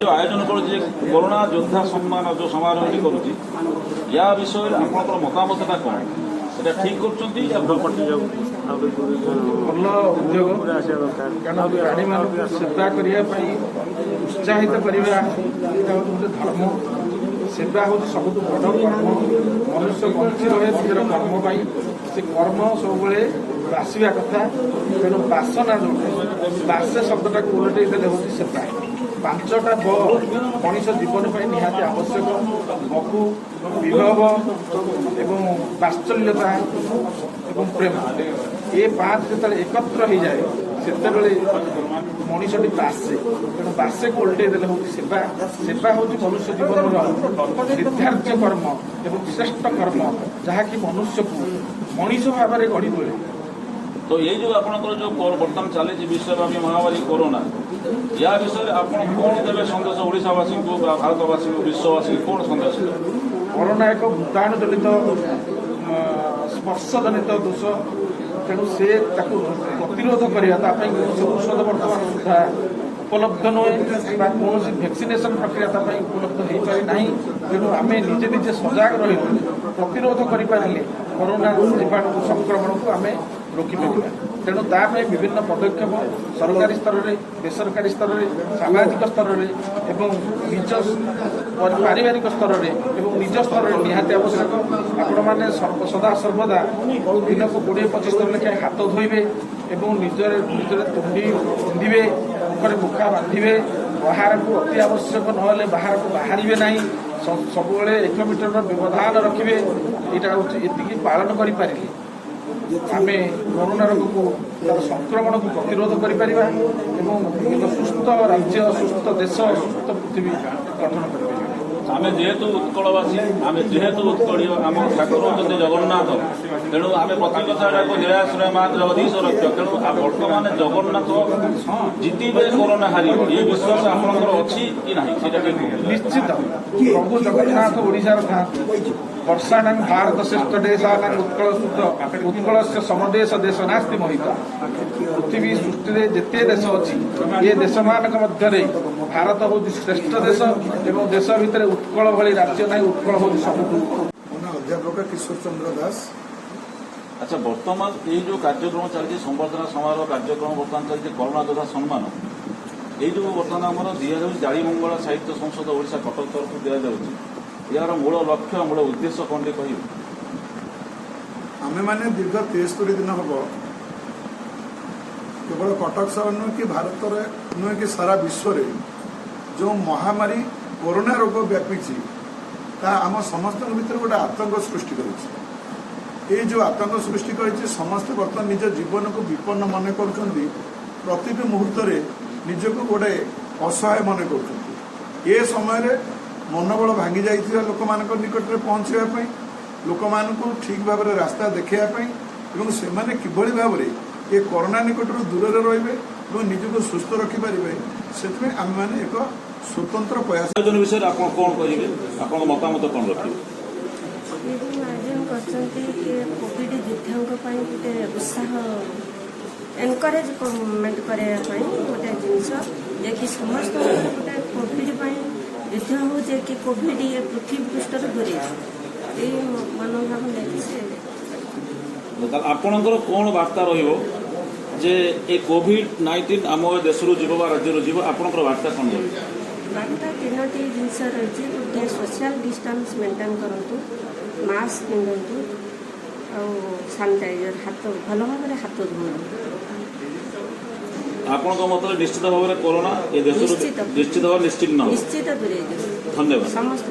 ଯୋଉ ଆୟୋଜନ କରୁଛି, କରୋନା ଯୋଦ୍ଧା ସମ୍ମାନ ଯୋଉ ସମାରୋହଟି କରୁଛି, ୟା ବିଷୟରେ ଆପଣଙ୍କର ମତାମତଟା କ'ଣ? ଏଟା ଠିକ କରୁଛନ୍ତି ୟା ଭୁଲ? ଭଲ ଉଦ୍ୟୋଗ, କାରଣ ପ୍ରାଣୀମାନଙ୍କୁ ସେବା କରିବା ପାଇଁ ଉତ୍ସାହିତ କରିବା, ଏଇଟା ହେଉଛି ଗୋଟେ ଧର୍ମ। ସେବା ହେଉଛି ସବୁଠୁ ବଡ଼ କର୍ମ। ମନୁଷ୍ୟ ବଞ୍ଚି ରହେ ନିଜର କର୍ମ ପାଇଁ। ସେ କର୍ମ ସବୁବେଳେ ବାସିବା କଥା। ତେଣୁ ବାସନା ଯୋଉଟା, ବାସେ ଶବ୍ଦଟାକୁ ଓଲଟେଇ ଦେଲେ ହେଉଛି ସେବା। ପାଞ୍ଚଟା ବ ମଣିଷ ଜୀବନ ପାଇଁ ନିହାତି ଆବଶ୍ୟକ: ବହୁ, ବିଭବ ଏବଂ ବାତ୍ସଲ୍ୟତା ଏବଂ ପ୍ରେମ। ଏ ପାଞ୍ଚ ଯେତେବେଳେ ଏକତ୍ର ହେଇଯାଏ, ସେତେବେଳେ ମଣିଷଟି ବାସେ। ତେଣୁ ବାସେକୁ ଓଲଟେଇ ଦେଲେ ହେଉଛି ସେବା। ସେବା ହେଉଛି ମନୁଷ୍ୟ ଜୀବନର ନିର୍ଦ୍ଧାର୍ଯ୍ୟ କର୍ମ ଏବଂ ଶ୍ରେଷ୍ଠ କର୍ମ, ଯାହାକି ମନୁଷ୍ୟକୁ ମଣିଷ ଭାବରେ ଗଢ଼ି ତୋଳେ। ତ ଏଇ ଯୋଉ ଆପଣଙ୍କର ଯୋଉ ବର୍ତ୍ତମାନ ଚାଲିଛି ବିଶ୍ୱବ୍ୟାପୀ ମହାମାରୀ କରୋନା, ୟା ବିଷୟରେ ଆପଣ କଣ ଦେବେ ସନ୍ଦେଶ ଓଡ଼ିଶାବାସୀଙ୍କୁ ବା ଭାରତବାସୀଙ୍କୁ, ବିଶ୍ୱବାସୀଙ୍କୁ କଣ ସନ୍ଦେଶ ଦେବେ? କରୋନା ଏକ ଭୂତାଣୁ ଜନିତ, ସ୍ପର୍ଶଜନିତ ଦୋଷ। ତେଣୁ ସେ ତାକୁ ପ୍ରତିରୋଧ କରିବା, ତା ପାଇଁ କୌଣସି ଔଷଧ ବର୍ତ୍ତମାନ ସୁଦ୍ଧା ଉପଲବ୍ଧ ନୁହେଁ ବା କୌଣସି ଭ୍ୟାକ୍ସିନେସନ ପ୍ରକ୍ରିୟା ତା ପାଇଁ ଉପଲବ୍ଧ ହେଇପାରି ନାହିଁ। ତେଣୁ ଆମେ ନିଜେ ନିଜେ ସଜାଗ ରହିଲେ, ପ୍ରତିରୋଧ କରିପାରିଲେ କରୋନା ଜୀବାଣୁ ସଂକ୍ରମଣକୁ ଆମେ ରୋକିପାରିବା। ତେଣୁ ତା ପାଇଁ ବିଭିନ୍ନ ପଦକ୍ଷେପ ସରକାରୀ ସ୍ତରରେ, ବେସରକାରୀ ସ୍ତରରେ, ସାମାଜିକ ସ୍ତରରେ ଏବଂ ନିଜ ପାରିବାରିକ ସ୍ତରରେ ଏବଂ ନିଜ ସ୍ତରରେ ନିହାତି ଆବଶ୍ୟକ। ଆପଣମାନେ ସଦା ସର୍ବଦା ଦିନକୁ 20-25 ଥର ଲେଖାଏଁ ହାତ ଧୋଇବେ ଏବଂ ନିଜର ନିଜର ତୁଣ୍ଡି ପିନ୍ଧିବେ, ମୁଖରେ ମୁଖା ବାନ୍ଧିବେ। ବାହାରକୁ ଅତି ଆବଶ୍ୟକ ନହେଲେ ବାହାରକୁ ବାହାରିବେ ନାହିଁ। ସବୁବେଳେ 1 ମିଟରର ବ୍ୟବଧାନ ରଖିବେ। ଏଇଟା ହେଉଛି, ଏତିକି ପାଳନ କରିପାରିଲେ ଆମେ କରୋନା ରୋଗକୁ, ତାର ସଂକ୍ରମଣକୁ ପ୍ରତିରୋଧ କରିପାରିବା ଏବଂ ଏକ ସୁସ୍ଥ ରାଜ୍ୟ, ସୁସ୍ଥ ଦେଶ, ସୁସ୍ଥ ପୃଥିବୀ ଗଠନ କରିପାରିବା। ଆମେ ଯେହେତୁ ଉତ୍କଳବାସୀ, ଆମେ ଯେହେତୁ ଉତ୍କଳୀୟ, ଆମ ଠାକୁର ହେଉଛନ୍ତି ଜଗନ୍ନାଥ। ତେଣୁ ଆମେ ପ୍ରତି କଥାଟାକୁ ନିରାଶ୍ରୟ ମା ଜଗଦୀଶ ରକ୍ଷ। ତେଣୁ ବର୍ତ୍ତମାନ ଜଗନ୍ନାଥ ଜିତିବେ, କରୋନା ହାରିବ, ଏ ବିଶ୍ୱାସ ଆପଣଙ୍କର ଅଛି କି ନାହିଁ, ସେଇଟା ଟିକେ କୁହନ୍ତୁ। ନିଶ୍ଚିତ। ପ୍ରଭୁ ଜଗନ୍ନାଥ ଓଡ଼ିଶାର ଥାନ୍ତି। ବର୍ଷାଣାଂ ଭାରତ ଶ୍ରେଷ୍ଠ ଦେଶାନାଂ ଉତ୍କଳ ସୁତ ଉତ୍କଳସ୍ୟ ସମଦେଶ ଦେଶ ନାସ୍ତି ମହିତା। ପୃଥିବୀ ସୃଷ୍ଟିରେ ଯେତେ ଦେଶ ଅଛି, ଏ ଦେଶମାନଙ୍କ ମଧ୍ୟରେ ଭାରତ ହେଉଛି ଶ୍ରେଷ୍ଠ ଦେଶ ଏବଂ ଦେଶ ଭିତରେ ଉତ୍କଳ ଭଳି ରାଜ୍ୟ ନାହିଁ। ଉତ୍କଳ ହେଉଛି ସବୁଠୁ ମୋ ନାଁ ଅଧ୍ୟାପକ କିଶୋର ଚନ୍ଦ୍ର ଦାସ। ଆଚ୍ଛା, ବର୍ତ୍ତମାନ ଏଇ ଯୋଉ କାର୍ଯ୍ୟକ୍ରମ ଚାଲିଛି, ସମ୍ବର୍ଦ୍ଧନା ସମାରୋହ କାର୍ଯ୍ୟକ୍ରମ ବର୍ତ୍ତମାନ ଚାଲିଛି, କରୋନା ଯୋଦ୍ଧା ସମ୍ମାନ, ଏଇ ଯୋଉ ବର୍ତ୍ତମାନ ଆମର ଦିଆଯାଉଛି, ଜାଳିମଙ୍ଗଳା ସାହିତ୍ୟ ସଂସଦ ଓଡ଼ିଶା କଟକ ତରଫରୁ ଦିଆଯାଉଛି, ଏହାର ମୂଳ ଲକ୍ଷ୍ୟ, ମୂଳ ଉଦ୍ଦେଶ୍ୟ କଣ ଟିକେ କହିବେ? ଆମେମାନେ ଦୀର୍ଘ 73 ଦିନ ହେବ କେବଳ କଟକ ସହର ନୁହେଁ କି ଭାରତରେ ନୁହେଁ କି ସାରା ବିଶ୍ୱରେ ଯେଉଁ ମହାମାରୀ କରୋନା ରୋଗ ବ୍ୟାପିଛି, ତାହା ଆମ ସମସ୍ତଙ୍କ ଭିତରେ ଗୋଟେ ଆତଙ୍କ ସୃଷ୍ଟି କରିଛି। ଏଇ ଯେଉଁ ଆତଙ୍କ ସୃଷ୍ଟି କରିଛି, ସମସ୍ତେ ବର୍ତ୍ତମାନ ନିଜ ଜୀବନକୁ ବିପନ୍ନ ମନେ କରୁଛନ୍ତି। ପ୍ରତିଟି ମୁହୂର୍ତ୍ତରେ ନିଜକୁ ଗୋଟେ ଅସହାୟ ମନେ କରୁଛନ୍ତି। ଏ ସମୟରେ ମନୋବଳ ଭାଙ୍ଗି ଯାଇଥିବା ଲୋକମାନଙ୍କ ନିକଟରେ ପହଞ୍ଚିବା ପାଇଁ, ଲୋକମାନଙ୍କୁ ଠିକ୍ ଭାବରେ ରାସ୍ତା ଦେଖାଇବା ପାଇଁ ଏବଂ ସେମାନେ କିଭଳି ଭାବରେ ଏ କରୋନା ନିକଟରୁ ଦୂରରେ ରହିବେ ଏବଂ ନିଜକୁ ସୁସ୍ଥ ରଖିପାରିବେ, ସେଥିପାଇଁ ଆମେମାନେ ଏକ ସ୍ୱତନ୍ତ୍ର ପ୍ରୟାସ ଆୟୋଜନ ବିଷୟରେ ଆପଣ କଣ କହିବେ? ଆପଣଙ୍କ ମତାମତ କଣ ରଖିବେ? ଏ ଯେଉଁ ଆୟୋଜନ କରିଛନ୍ତି କି କୋଭିଡ ଯୋଦ୍ଧାଙ୍କ ପାଇଁ ଗୋଟେ ଉତ୍ସାହ, ଏନକରେଜମେଣ୍ଟ କରିବା ପାଇଁ ଗୋଟେ ଜିନିଷ ଯେ କି ସମସ୍ତଙ୍କର ଗୋଟେ କୋଭିଡ ପାଇଁ ଯୁଦ୍ଧ ହଉ, ଯେ କି କୋଭିଡ ଇଏ ପୃଥିବୀ ପୃଷ୍ଠରୁ ଦୂରେଇ, ଏଇ ମନୋଭାବ ନେଇକି ସେ ତାହେଲେ ଆପଣଙ୍କର କଣ ବାର୍ତ୍ତା ରହିବ ଯେ ଏ କୋଭିଡ-19 ଆମ ଦେଶରୁ ଯିବ ବା ରାଜ୍ୟରୁ ଯିବ? ଆପଣଙ୍କର ବାର୍ତ୍ତା କଣ ରହିବ? ବାର୍ତ୍ତା ତିନୋଟି ଜିନିଷ ରହିଛି। ଗୋଟିଏ, ସୋସିଆଲ ଡିଷ୍ଟାନ୍ସ ମେଣ୍ଟେନ୍ କରନ୍ତୁ, ମାସ୍କ ପିନ୍ଧନ୍ତୁ ଆଉ ସାନିଟାଇଜର, ହାତ ଭଲ ଭାବରେ ହାତ ଧୁଅନ୍ତୁ। ଆପଣଙ୍କ ମତରେ ନିଶ୍ଚିତ ଭାବରେ କରୋନା ଏ ଦେଶରୁ ନିଶ୍ଚିତ। ନିଶ୍ଚିତ ଭାବରେ ନିଶ୍ଚିହ୍ନ ହେବ? ନିଶ୍ଚିତ ଦୂରେଇ ଯିବ। ଧନ୍ୟବାଦ। ସମସ୍ତ